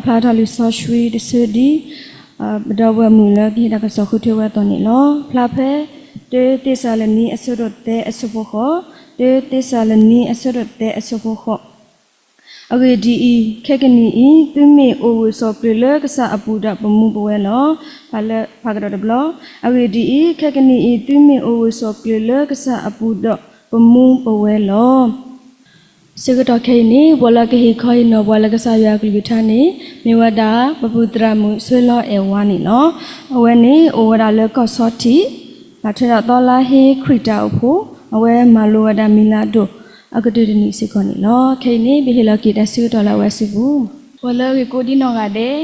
ဖျါထီၣ်လံာ်စီဆှံတဆၢဒ် ပဒီပုၢ်ဝဲၢ်မုၣ်လၢကဟ့ၣ်တၢ်ကစီၣ်ဃုထၢဝဲအသိးန့ၣ်လီၤ. ဖျါဖဲ တၢသ့းစၤလနံအဆၢဒိၣ်သၢအဆၢဖိဃိး, တၢသ့းစၤလနံအဆၢဒိၣ်သၢအဆၢဖိဃိး. အဂ့ၢ်ဒ်အံၤ, ခဲကနံၣ်အံၤ သုမ့ၢ်အိၣ်ဂၢၢ်ဆိးကျၢၤလၢကစၢ်အပူၤဒီးပမူပဝဲလီၤ. ဖးလၢ ဖးကဒီးတဘျီ, အဂ့ၢ်ဒ်အံၤ, ခဲကနံၣ်အံၤ သုမ့ၢ်အိၣ်ဂၢၢ်ဆိးကျၢၤလၢကစၢ်အပူၤဒီးပမူပဝဲလီၤ. ဆၢကတီၢ်ခဲအံၤန့ၣ် ပှၤလၢကဟ့ၣ်ခီဟ့ၣ်နီၤပှၤလၢကစၢ်ယွၤအကလုၢ်ကထါန့ၣ် မ့ၢ်ဝဲဒၣ် ပပုၢ်သရၣ်မုၣ်ဆၢလီၤအဲၣ်ဝါန့ၣ်လီၤ. အဝဲန့ၣ်အိၣ်ဝဲဒၣ်လၢကီၢ်ဆီထံး, ဘၣ်ထွဲဒၣ်သီလါဟ့ခရံာ်တၢ်အိၣ်ဖှိၣ်, အဝဲမၤလိဝဲဒၣ်မံၤလၢအဒိၣ် အကတၢၢ်တနံၣ်စ့ၢ်ကီးန့ၣ်လီၤ. ခဲအံၤန့ၣ် ပဟ့ၣ်လီၤက့ၤတၢ်ဆၢကတီၢ်လၢအဝဲအစုပူၤ. ပှၤလၢအဂ့ၤကိးဒ်နီၢ်ဂၤဒဲး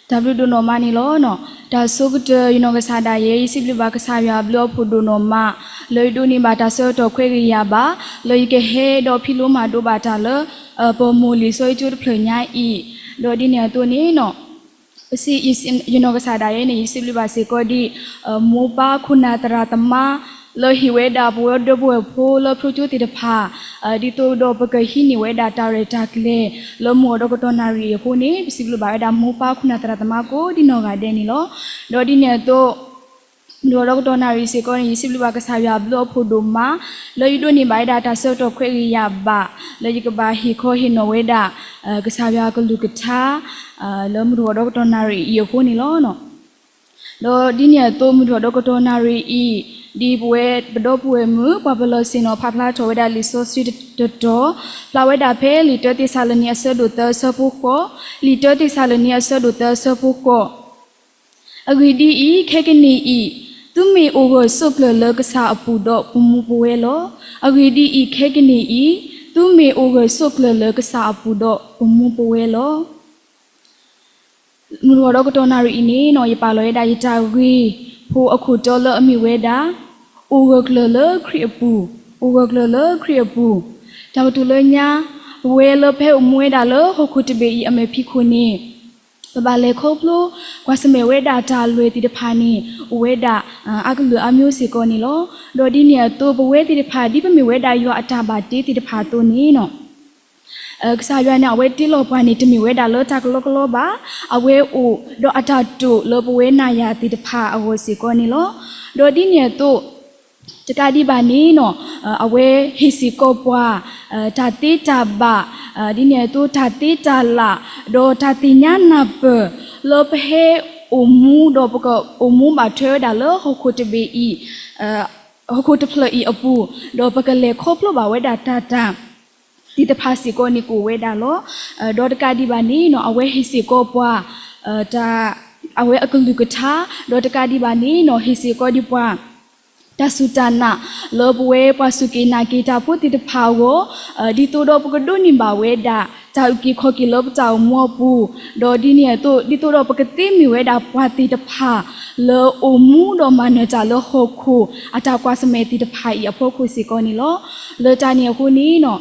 တၢ်ဘျုးဒိၣ်နီၢ်မးန့ၣ်လီၤ. တၢ်ဆိကတၢၢ် ယနီၢ်ကစၢ်ဒၣ်ယဲ ယစံးဘျုးဘၣ်ကစၢ်ယွၤအဘျုးအဖှိၣ်ဒိၣ်နီၢ်မး လၢယဒိးန့ၢ်ဘၣ်တၢ်ဆၢကတီၢ်ခွဲးဂ့ၤယာ်ဘၣ် လၢယကဟဲဒီးဖံးလိမၤဒိးဘၣ်တၢ်လၢ ပမိၢ်လံာ်စီဆှံကၠိတဖျၢၣ်ညါအံၤ, ဒီးဒ်န့ၣ်အသိးန့ၣ် ပစံး ယနီၢ်ကစၢ်ဒၣ်ယဲန့ၣ် ယစံးဘျုးဘၣ်စ့ၢ်ကီးဒ် မိၢ်ပၢ်ခိၣ်နၢ်သရၣ်သမါ လၢဟ့ၣ်ဝဲဒၣ်ပဝဲဒီပုၢ်ဝဲၢ်ဖိလၢဖျိကၠိသ့ၣ်တဖၣ် ဒ်သိးဒီးပကဟံးန့ၢ်ဝဲဒၣ်တၢ်ရဲၣ်တၢ်ကျဲၤ လၢမုၢ်ဂီၤဒီကတီၢ်နၣ်ရံၣ်အံၤအဃိန့ၣ် ပစံးဘျုးဘၣ်ဝဲဒၣ်မိၢ်ပၢ်ခိၣ်နၢ်သရၣ်သမါကိးဒ်နီၢ်ဂၤဒဲးန့ၣ်လီၤ. ဒီးဒ်န့ၣ်အသိး မုၢ်ဂီၤဒီကတီၢ်နၣ်ရံၣ်စ့ၢ်ကီးန့ၣ် ယစံးဘျုးဘၣ်ကစၢ်ယွၤအဘျုးအဖှိၣ်ဒိၣ်မး လၢယဒိးန့ၢ်ဘၣ်ဝဲဒၣ်တၢ်ဆၢကတီၢ်ခွဲးဂ့ၤယာ်ဘၣ် လၢယကဘၣ်ဟ့ၣ်ခီဟ့ၣ်နီၤဝဲဒၣ် ကစၢ်ယွၤအကလုၢ်ကထါ လၢမုၢ်ဂီၤဒီကတီၢ်နၣ်ရံၣ်အံၤအဃိန့ၣ်လီၤ. ဒီးဒ်န့ၣ်အသိး မုၢ်ဂီၤဒီကတီၢ်နၣ်ရံၣ်အံၤ ဒ်ပဝဲပဒီပုၢ်ဝဲၢ်မုၣ် ပှၤပလီၢ်ဆ့ၣ်နီၤဖးဖျါထီၣ်ဝဲဒၣ်လံာ်စီဆှံတတီၤ ဖျါဝဲဒၣ်ဖဲလံာ်တၢသ့းစၤလနံအဆၢဒိၣ်သၢအဆၢဖိဃိး, လံာ်တၢသ့းစၤလနံအဆၢဒိၣ်သၢအဆၢဖိဃိး အဂ့ၢ်ဒ်အံၤ, ခဲကနံၣ်အံၤ, သုမ့ၢ်အိၣ်ဂၢၢ်ဆိးကျၢၤလၢကစၢ်အပူၤဒီးပမူပဝဲလီၤ. အဂ့ၢ်ဒ်အံၤ, ခဲကနံၣ်အံၤ, သုမ့ၢ်အိၣ်ဂၢၢ်ဆိးကျၢၤလၢကစၢ်အပူၤဒီးပမူပဝဲလီၤ. မုၢ်ဂီၤဒီကတီၢ်နၣ်ရံၣ်အံၤန့ၣ်နီၤ ယပာ်လီၤဝဲဒၣ်ယတၢ်ဂ့ၢ်ဖိအခိၣ်တီလၢအမ့ၢ်ဝဲဒၣ် အိၣ်ဂၢၢ်ကျၢၤလၢခရံာ်အပူၤ, အိၣ်ဂၢၢ်ကျၢၤလၢခရံာ်အပူၤ. တၢ်ကတိၤလၢညါ, ပဝဲလၢပဟဲအိၣ်မူဝဲဒၣ်လၢဟီၣ်ခိၣ်တဘ့ၣ်အံၤအမဲာ်ဖံးခိၣ်န့ၣ် ပဘၣ်လဲၤခီဖျိ ကွၢ်ဆၢၣ်မဲာ်ဝဲဒၣ်တၢ်လွဲၢ်သ့ၣ်တဖၣ်န့ၣ် အိၣ်ဝဲဒၣ် အါကလုာ်အါမျိုးစ့ၢ်ကီးန့ၣ်လီၤ. ဒီးဒ်န့ၣ်အသိး ပဝဲသ့ၣ်တဖၣ် ဒ်ပမ့ၢ်ဝဲဒၣ်ယွၤအတၢ်ဘၣ်တ့သ့ၣ်တဖၣ်အသိးန့ၣ်နီၤ ကစၢ်ယွၤန့ၣ် အဝဲတ့လီၤပှၤန့ၣ် တမ့ၢ်ဝဲဒၣ်လၢတၢ်ကလီကလီဘၣ်. အဝဲအိၣ်ဒီးအတၢ်တိာ်လၢပဝဲနၤယၤသ့ၣ်တဖၣ်အဂီၢ်စ့ၢ်ကီးန့ၣ်လီၤ. ဒီးဒ်န့ၣ်အသိး တကးဒံးဘၣ်န့ၣ်နီၤ အဝဲဟ့ၣ်စ့ၢ်ကီးပှၤ တၢ်သ့တၢ်ဘၣ် ဒ်န့ၣ်အသိး တၢ်သ့တၢ်လၣ် ဒီးတၢ်သ့ၣ်ညါနၢ်ပၢၢ် လၢပဟဲအိၣ်မူဒီး ပကအိၣ်မူဘၣ်ထွဲဝဲဒၣ်လၢဟီၣ်ခိၣ်တဘ့ၣ်အံၤ ဟီၣ်ခိၣ်တဖျၢၣ်အံၤအပူၤ ဒီးပကလဲၤခီဖျိဘၣ်ဝဲဒၣ်တၢ်တၢ် သ့ၣ်တဖၣ်စ့ၢ်ကီးန့ၣ် ကအိၣ်ဝဲဒၣ်လီၤ. ဒီးတကးဒံးဘၣ်န့ၣ်နီၤ အဝဲဟ့ၣ်စ့ၢ်ကီးပှၤ တၢ် အဝဲအကလုၢ်ကထါ ဒီးတကးဒံးဘၣ်န့ၣ်နီၤ ဟ့ၣ်စ့ၢ်ကီးဒံးပှၤ တၢ်စူၢ်တၢ်နာ် လၢပဝဲပှၤစူၢ်က့ၤနာ်က့ၤတၢ်ဖိသ့ၣ်တဖၣ်အဂီၢ် ဒ်သိးဒီးပကဒိးန့ၢ်ဘၣ်ဝဲဒၣ် တၢ်အုၣ်က့ၤခီၣ်က့ၤလၢပတၢ်အိၣ်မူအပူၤ ဒီးဒ်န့ၣ်အသိး ဒ်သိးဒီးပကသ့မ့ၢ်ဝဲဒၣ်ပှၤသ့ၣ်တဖၣ် လၢအိၣ်မူဒီးမၤနၢၤတၢ်လၢဟီၣ်ခိၣ် အတၢ်ကွၢ်ဆၢၣ်မဲာ်သ့ၣ်တဖၣ်အံၤအဖီခိၣ်စ့ၢ်ကီးန့ၣ်လီၤ. လၢတၢ်န့ၣ်အဃိန့ၣ်နီၤ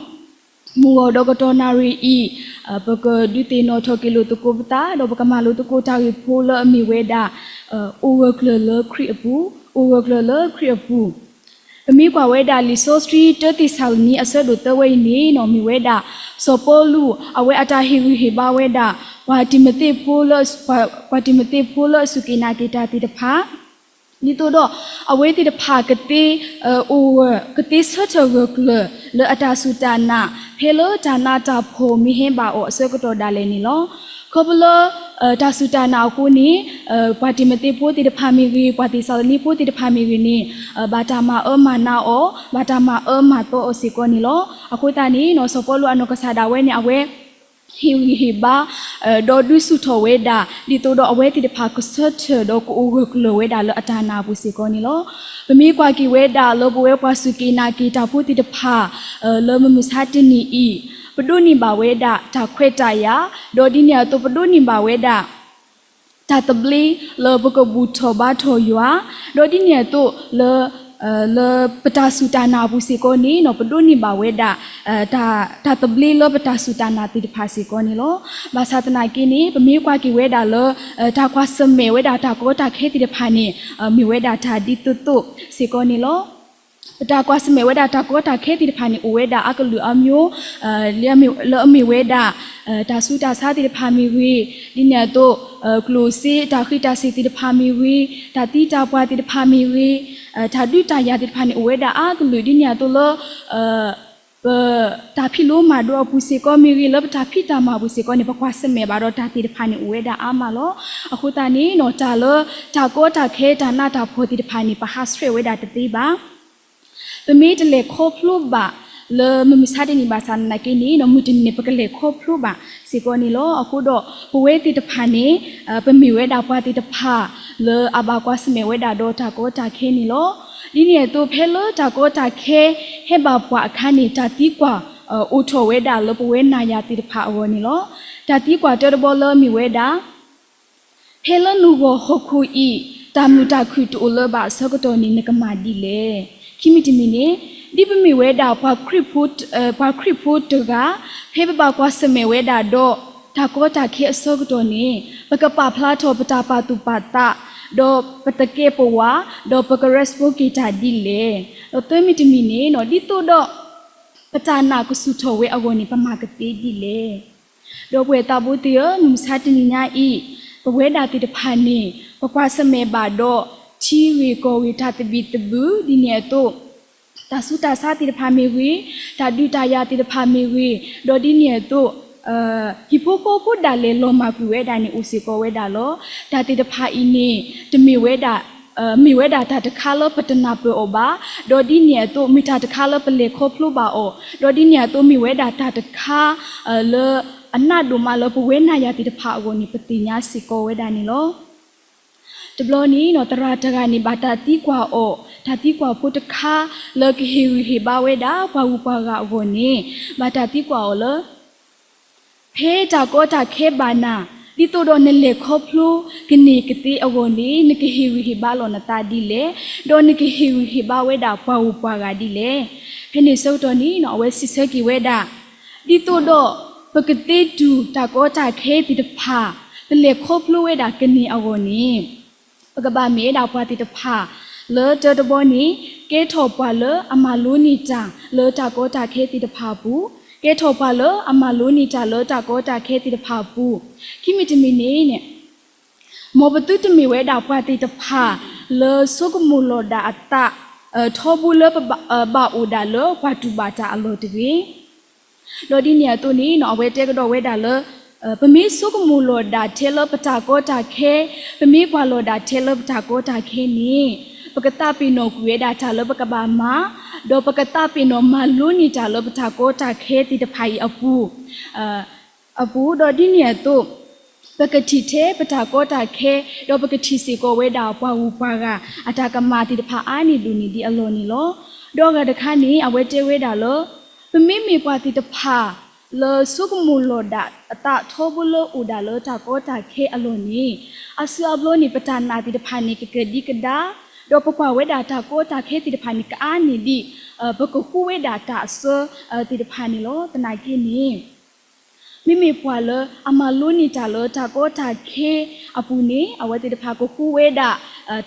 မုၢ်ဂီၤဒီးကတီၢ်နၣ်ရံၣ်အံၤ ပကဒုးသ့ၣ်နီၣ်ထီၣ်က့ၤလိာ်သကိးပသး ဒီးပကမၤလိသကိးတၢ်ဂ့ၢ်ဖိလၢအမ့ၢ်ဝဲဒၣ် အိၣ်ဂၢၢ်ကျၢၤလၢခရံာ်အပူၤ, အိၣ်ဂၢၢ်ကျၢၤလၢခရံာ်အပူၤ ပမ့ၢ်ကွၢ်ဝဲဒၣ်လံာ်စီဆှံတၢသ့းစၤလနံအဆၢဒိၣ်သၢဝဲအံၤန့ၣ်နီၤ မ့ၢ်ဝဲဒၣ် စီၤပီလူး အဝဲအတၢ်ဟ့ၣ်ဂံၢ်ဟ့ၣ်ဘါဝဲဒၣ် ပှၤတံၤမသ့းဖိလၢ ပှၤတံၤမသ့းဖိလၢအစူၢ်က့ၤနာ်က့ၤတၢ်သ့ၣ်တဖၣ် ဒ်သိးဒီး အဝဲသ့ၣ်တဖၣ်ကသ့ အိၣ်ဂၢၢ် ကသ့ဆၢထၢၣ်ဂၢၢ်ကျၢၤ လၢအတၢ်စူၢ်တၢ်နာ် ဖဲလၢတၢ်နးတၢ်ဖှီၣ်မ့ၢ်ဟဲဘၣ်အီၤအဆၢကတီၢ်ဒၣ်လဲာ်န့ၣ်လီၤ. ခီဖျိလၢ တၢ်စူၢ်တၢ်နာ်အဃိန့ၣ် ပှၤတံၤမသ့းဖိသ့ၣ်တဖၣ်မ့ၢ်ဂ့ၤ ပှၤသ့းစၤလနံဖိသ့ၣ်တဖၣ်မ့ၢ်ဂ့ၤန့ၣ် ဘၣ်တၢ်မၤအၢမၤနးအီၤ ဘၣ်တၢ်မၤအၢမၤသီအီၤစ့ၢ်ကီးန့ၣ်လီၤ. အဃိသတးန့ၣ်နီၤ စီၤပီလူးအနီၢ်ကစၢ်ဒၣ်ဝဲန့ၣ် အဝဲ ဟ့ၣ်ဂံၢ်ဟ့ၣ်ဘါ ဒီးဒုးဆူၣ်ထီၣ်ဝဲဒၣ် ဒ်သိးဒီးအဝဲသ့ၣ်တဖၣ်ကဆၢထၢၣ်ဒီးကအိၣ်ဂၢၢ်ကျၢၤဝဲဒၣ်လၢအတၢ်နာ်အပူၤစ့ၢ်ကီးန့ၣ်လီၤ. ပမ့ၢ်ကွၢ်က့ၤဝဲဒၣ်လၢပဝဲပှၤစူၢ်က့ၤနာ်က့ၤတၢ်ဖိသ့ၣ်တဖၣ် လၢမုၢ်မဆါတနံၤအံၤ ပဒိးန့ၢ်ဘၣ်ဝဲဒၣ်တၢ်ခွဲးတၢ်ယာ် ဒီးဒ်န့ၣ်အသိးပဒိးန့ၢ်ဘၣ်ဝဲဒၣ် တၢ်သဘျ့လၢပကဘူၣ်ထီၣ်ဘါထီၣ်ယွၤ, ဒီးဒ်န့ၣ်အသိးလၢ လၢပတၢ်စူၢ်တၢ်နာ်အပူၤစ့ၢ်ကီးန့ၣ်နီၤ ပဒိးန့ၢ်ဘၣ်ဝဲဒၣ် တၢ်သဘျ့လၢပတၢ်စူၢ်တၢ်နာ်သ့ၣ်တဖၣ်စ့ၢ်ကီးန့ၣ်လီၤ. ဘၣ်ဆၣ်သနာ်က့န့ၣ် ပမ့ၢ်ကွၢ်က့ၤဝဲဒၣ်လၢ တၢ်ကွၢ်ဆၢၣ်မဲာ်ဝဲဒၣ်တၢ်ကီတၢ်ခဲသ့ၣ်တဖၣ်န့ၣ် မ့ၢ်ဝဲဒၣ်တၢ်ဒ်သိးသိးစ့ၢ်ကီးန့ၣ်လီၤ. ပတၢ်ကွၢ်ဆၢၣ်မဲာ်ဝဲဒၣ်တၢ်ကီတၢ်ခဲသ့ၣ်တဖၣ်န့ၣ် အိၣ်ဝဲဒၣ်အါကလုာ်အါမျိုး လၢအမ့ၢ်ဝဲဒၣ် တၢ်ဆူးတၢ်ဆါသ့ၣ်တဖၣ်မ့ၢ်ဂ့ၤ, ဒ်န့ၣ်အသိး ကျိၣ်စ့တၢ်ဃံးတၢ်စ့ၤသ့ၣ်တဖၣ်မ့ၢ်ဂ့ၤ, တၢ်သံတၢ်ပှၢ်သ့ၣ်တဖၣ်မ့ၢ်ဂ့ၤ, တၢ်ဒုးတၢ်ယၤသ့ၣ်တဖၣ်န့ၣ် အိၣ်ဝဲဒၣ်အါကလုာ် ဒ်န့ၣ်အသိးလၢ ပတၢ်ဖံးလိမၤဒိးအပူၤစ့ၢ်ကီးမ့ၢ်ဂ့ၤ, လၢပတၢ်ဖံးတၢ်မၤအပူၤစ့ၢ်ကီးန့ၣ် ပကွၢ်ဆၢၣ်မဲာ်ဘၣ်ဒီးတၢ်သ့ၣ်တဖၣ်န့ၣ် အိၣ်ဝဲဒၣ်အါမးလီၤ. အဃိသတးန့ၣ် တၢ်လၢတၢ်ကီတၢ်ခဲတၢ်နးတၢ်ဖှီၣ်သ့ၣ်တဖၣ်န့ၣ် ပဟးဆှဲးဝဲဒၣ်တသ့ဘၣ်. ပမ့ၢ်တလဲၤခီဖျိဘၣ်လၢမုၢ်မဆါတနံၤဘၣ်ဆၣ်သနာ်က့န့ၣ် မုၢ်တနံၤန့ၣ် ပကလဲၤခီဖျိဘၣ်စ့ၢ်ကီးန့ၣ်လီၤ. အဃိဒီး ပဝဲသ့ၣ်တဖၣ်န့ၣ် ပမ့ၢ်ဝဲဒၣ်ပှၤသ့ၣ်တဖၣ်လၢအဘၣ်ကွၢ်ဆၢၣ်မဲာ်ဝဲဒၣ်ဒီးတၢ်ကီတၢ်ခဲန့ၣ်လီၤ. ဒ်န့ၣ်အသိး ဖဲလၢတၢ်ကီတၢ်ခဲဟဲဘၣ်ပှၤအခါန့ၣ် တၢ်သံကွၢ်အိၣ်ထီၣ်ဝဲဒၣ်လၢပဝဲနၤယၤသ့ၣ်တဖၣ်အဂီၢ်န့ၣ်လီၤ. တၢ်သံကွၢ်တၢတဘီလၢမ့ၢ်ဝဲဒၣ် ဖဲလၢနဂီၢ်ဟီၣ်ခိၣ်အံၤ တၢ်မုာ်တၢ်ခုၣ်တအိၣ်လၢၤဘၣ်အဆၢကတီၢ်န့ၣ် နကမၤဒ်လဲၣ်. ခံမံၤတမံၤန့ၣ် ဒ်ပမ့ၢ်ဝဲဒၣ် ပှၤခရံာ်ဖိတဂၤ ဖဲပဘၣ်ကွၢ်ဆၢၣ်မဲာ်ဝဲဒၣ်ဒီး တၢ်ကီတၢ်ခဲအဆၢကတီၢ်န့ၣ် ပကပာ်ဖျါထီၣ်ပတၢ်ပာ်သူၣ်ပာ်သး ဒီးပသကဲးပဝး ဒီးပက respond က့ၤတၢ်ဒ်လဲၣ်. ဒီးသၢမံၤတမံၤန့ၣ် ဒ်သိးဒီး ပတၢ်နာ်ကစူၢ်ထီၣ်ဝဲအဂီၢ်န့ၣ် ပမၤကသ့ဒ်လဲၣ်. ဒီပုၢ်ဝဲၢ်သးဘိသ့ၣ်ဧၢ, မုၢ်မဆါတနံၤညါအံၤ ပဝဲဒၣ်သ့ၣ်တဖၣ်န့ၣ် ပကွၢ်ဆၢၣ်မဲာ်ဘၣ်ဒီး ထံဂ့ၢ်ကီၢ်ဂ့ၢ်တၢ်သဘံၣ်သဘုၣ် ဒ်န့ၣ်အသိး တၢ်ဆူးတၢ်ဆါသ့ၣ်တဖၣ်မ့ၢ်ဂ့ၤ, တၢ်ဒုးတၢ်ယၤသ့ၣ်တဖၣ်မ့ၢ်ဂ့ၤ, ဒီးဒ်န့ၣ်အသိး ဟံၣ်ဖိဃီဖိဒၣ်လဲာ်လီၤမၢ်ကွံာ်ဝဲဒၣ်န့ၣ် အိၣ်စ့ၢ်ကီးဝဲဒၣ်လီၤ. တၢ်သ့ၣ်တဖၣ်အံၤန့ၣ် တမ့ၢ်ဝဲဒၣ် မ့ၢ်ဝဲဒၣ်တၢ်တခါလၢပတနၢ်ပၢၢ်အီၤဘၣ်, ဒီးဒ်န့ၣ်အသိး မ့ၢ်တၢ်တခါလၢပလဲၤခီဖျိဘၣ်အီၤ, ဒီးဒ်န့ၣ်အသိး မ့ၢ်ဝဲဒၣ်တၢ်တခါ လၢအနးဒိၣ်မးလၢပဝဲနၤယၤသ့ၣ်တဖၣ်အဂီၢ်န့ၣ် ပသ့ၣ်ညါစ့ၢ်ကီးဝဲဒၣ်န့ၣ်လီၤ. တဘျီန့ၣ် သရၣ်တဂၤန့ၣ် ဘၣ်တၢ်သံကွၢ်အီၤ, တၢ်သံကွၢ်ဖိတခါ လၢကဟ့ၣ်ဂံၢ်ဟ့ၣ်ဘါဝဲဒၣ် ပှၤဂုၤပှၤဂၤအဂီၢ်န့ၣ် ဘၣ်တၢ်သံကွၢ်အီၤလၢ ဖဲတၢ်ကီတၢ်ခဲဘၣ်နၤ ဒ်သိးဒီးနလဲၤခီဖျိကန့ၢ်ကသ့အဂီၢ်န့ၣ် နကဟ့ၣ်ဂံၢ်ဟ့ၣ်ဘါလီၤနသးဒ်လဲၣ်, ဒီးနကဟ့ၣ်ဂံၢ်ဟ့ၣ်ဘါဝဲဒၣ်ပှၤဂုၤပှၤဂၤဒ်လဲၣ်. ဖဲန့ၣ်ဆၢကတီၢ်န့ၣ် အဝဲစံးဆၢက့ၤဝဲဒၣ် ဒ်သိးဒီး ပကသ့တူၢ်တၢ်ကီတၢ်ခဲသ့ၣ်တဖၣ် ပလဲၤခီဖျိဝဲဒၣ်ကန့ၢ်အဂီၢ်န့ၣ် ပကဘၣ်မ့ၢ်ဝဲဒၣ်ပှၤသ့ၣ်တဖၣ် လၢတၢတဘီန့ၣ် ကဲထီၣ်ပှၤလၢအမၤလိန့ၢ်တၢ်လၢတၢ်ကီတၢ်ခဲသ့ၣ်တဖၣ်အပူၤ, ကဲထီၣ်ပှၤလၢအမၤလိန့ၢ်တၢ်လၢတၢ်ကီတၢ်ခဲသ့ၣ်တဖၣ်အပူၤ, ခံမံၤတမံၤန့ၣ် မ်ပသုတမ့ၢ်ဝဲဒၣ်ပှၤသ့ၣ်တဖၣ် လၢဆိကမိၣ်လီၤဒၣ်အသး ထီဘိလၢပဘၣ် ဘၣ်အိၣ်ဒၣ်လၢပှၤတူၢ်ဘၣ်တၢ်အလီၢ်တဂ့ၤ. ဒီးဒ်န့ၣ်အသိးန့ၣ် အဝဲတဲကဒီးဝဲဒၣ်လၢ ပမ့ၢ်ဆိကမိၣ်လီၤဒၣ်ထဲလၢပတၢ်ကီတၢ်ခဲ, ပမ့ၢ်ကွၢ်လီၤဒၣ်ထဲလၢပတၢ်ကီတၢ်ခဲန့ၣ် ပကသးပ့ၤနီၣ်ကွံာ်ဝဲဒၣ်တၢ်လၢပကဘၣ်မၤ, ဒီးပကသးပ့ၤနီၣ်မၤလိန့ၢ်တၢ်လၢပတၢ်ကီတၢ်ခဲသ့ၣ်တဖၣ်အံၤအပူၤ အပူၤ, ဒီးဒ်န့ၣ်အသိး ပကထံၣ်ထဲပတၢ်ကီတၢ်ခဲ, ဒီးပကထံၣ်စ့ၢ်ကီးဝဲဒၣ်ပှၤဂုၤပှၤဂၤ အတၢ်ကမၣ်သ့ၣ်တဖၣ်အါန့ၢ်ဒိၣ်န့ၢ်ဒံးအလီၢ်န့ၣ်လီၤ. ဒီးအဂၤတခါန့ၣ် အဝဲတဲဝဲဒၣ်လၢ ပမ့မ့ၢ်ပှၤသ့ၣ်တဖၣ် လၢဆိကမိၣ်လီၤဒၣ်အသးထီဘိလၢအိၣ်ဒၣ်လၢတၢ်ကီတၢ်ခဲအလီၢ်န့ၣ် အစုအဘျီန့ၣ် ပတၢ်နာ်သ့ၣ်တဖၣ်န့ၣ် ကကဒံကဒါ, ဒီးပကွၢ်ဝဲဒၣ်တၢ်ကီတၢ်ခဲသ့ၣ်တဖၣ်န့ၣ် ကအါန့ၢ်ဒံး ပကဃုဝဲဒၣ်တၢ်အစၢသ့ၣ်တဖၣ်န့ၣ်လီၤ. သနာ်က့န့ၣ် မ့မ့ၢ်ပှၤလၢအမၤလိန့ၢ်တၢ်လၢတၢ်ကီတၢ်ခဲအပူၤန့ၣ် အဝဲသ့ၣ်တဖၣ်ကဃုဝဲဒၣ်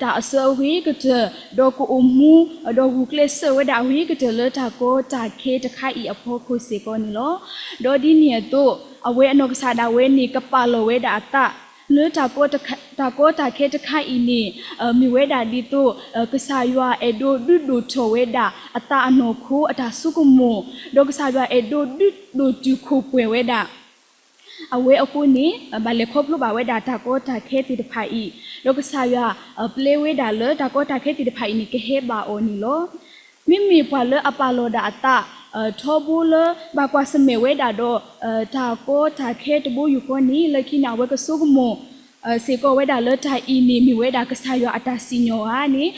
တၢ်အစၢအဂ့ၤကတၢၢ်, ဒီးကအိၣ်မူ ဒီးဂုာ်ကျဲးစၢးဝဲဒၣ်အဂ့ၤကတၢၢ်လၢတၢ်ကီတၢ်ခဲတခါအံၤအဖီခိၣ်စ့ၢ်ကီးန့ၣ်လီၤ. ဒီးဒ်န့ၣ်အသိး အဝဲအနီၢ်ကစၢ်ဒၣ်ဝဲန့ၣ် ကပာ်လီၤဝဲဒၣ်အသး လၢ တၢ်ကီတၢ်ခဲတခါအံၤန့ၣ် မ့ၢ်ဝဲဒၣ်ဒ်သိး ကစၢ်ယွၤအဲၣ်ဒိးဒုးဒိၣ်ထီၣ်ဝဲဒၣ်အသးအနီၢ်ခိအတၢ်ဆိကမိၣ်, ဒီးကစၢ်ယွၤအဲၣ်ဒိးဒုးဒိၣ်တုာ်ခိၣ်ပှဲၤဝဲဒၣ် အဝဲအဃိန့ၣ် ဘၣ်လဲၤခီဖျိဘၣ်ဝဲဒၣ်တၢ်ကီတၢ်ခဲသ့ၣ်တဖၣ်အံၤ, ဒီးကစၢ်ယွၤပျဲဝဲဒၣ်လၢတၢ်ကီတၢ်ခဲသ့ၣ်တဖၣ်အံၤန့ၣ် ကဟဲဘၣ်အီၤန့ၣ်လီၤ. မ့မ့ၢ်ပှၤလၢအပာ်လီၤဒၣ်အသး ထီဘိလၢ ဘၣ်ကွၢ်ဆၢၣ်မဲာ်ဝဲဒၣ်ဒီး တၢ်ကီတၢ်ခဲတဘိယူၢ်ဃီန့ၣ် လၢခံန့ၣ် အဝဲကဆိကမိၣ် စ့ၢ်ကီးဝဲဒၣ်လၢတၢ်အံၤန့ၣ် မ့ၢ်ဝဲဒၣ်ကစၢ်ယွၤအတၢ်စံၣ်ညီၣ်ဧါန့ၣ်